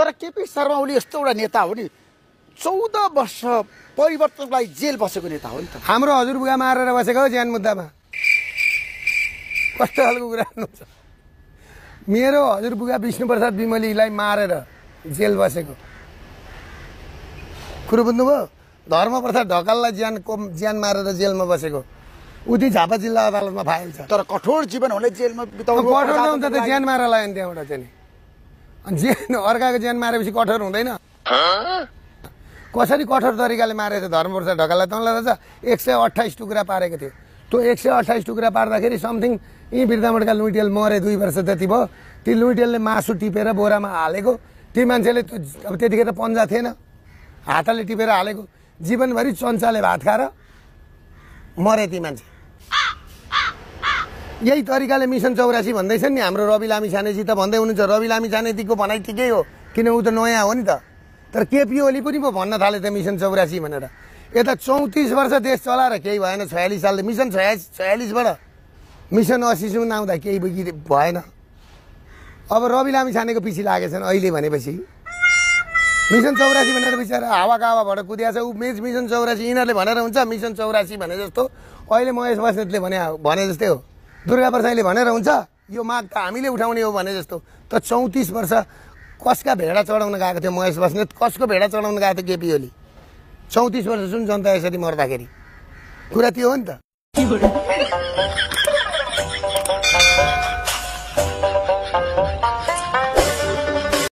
तर केपी शर्मा ओली यस्तो एउटा नेता हो नि 14 वर्ष परिवर्तनको लागि जेल बसेको नेता हो नि त। हाम्रो हजुरबुवा मारेर बसेको हो ज्यान मुद्दामा। कस्तो खालको कुरा गर्नुहुन्छ? मेरो हजुरबुवा विष्णुप्रसाद विमलीलाई मारेर जेल बसेको कुरो बुझ्नुभयो? धर्मप्रसाद ढकाललाई ज्यान मारेर जेलमा बसेको उति झापा जिल्ला अदालतमा फाइल छ। तर कठोर जीवन हुने जेलमा बिताउनु कठोर त हुन्छ त ज्यान मारेर लाग्यो त्यहाँबाट चाहिँ अनि ज्यान अर्काको ज्यान मारेपछि कठोर हुँदैन? कसरी कठोर तरिकाले मारेको थियो धर्मप्रसाद ढकाललाई? तँलाई रहेछ 128 टुक्रा पारेको थियो। त्यो 128 टुक्रा पार्दाखेरि समथिङ यी बिर्दामठका लुइटेल मरे 2 वर्ष जति भयो। ती लुइटेलले मासु टिपेर बोरामा हालेको। ती मान्छेले अब त्यतिखेर पन्जा थिएन, हातले टिपेर हालेको। जीवनभरि चन्चाले भात खाएर मरे ती मान्छे। यही तरिकाले मिसन 84 भन्दैछन् नि हाम्रो रवि लामिछानेजी त भन्दै हुनुहुन्छ। रवि लामिछानेजीको भनाइ ठिकै हो किन ऊ त नयाँ हो नि त। तर केपी ओली पनि पो भन्न थाले त मिसन 84 भनेर। यता 34 वर्ष देश चलाएर केही भएन। 46 सालले मिसन 46 बाट मिसन 80 सम्म आउँदा केही भएन। अब रवि लामिछानेको पछि लागेछन् अहिले भनेपछि मिसन 84 भनेर बिचारा हावाका हावाबाट कुदिया छ। ऊ मिसन 84 यिनीहरूले भनेर हुन्छ मिसन 84 भने जस्तो अहिले महेश बस्नेतले भने जस्तै हो। दुर्गा प्रसाईले भनेर हुन्छ यो माग त हामीले उठाउने हो भने जस्तो। त 34 वर्ष कसका भेडा चढाउन गएको थियो महेश बस्नेत? कसको भेडा चढाउन गएको थियो केपी ओली? 34 वर्ष सुन जनता यसरी मर्दाखेरि कुरा त्यो हो नि त।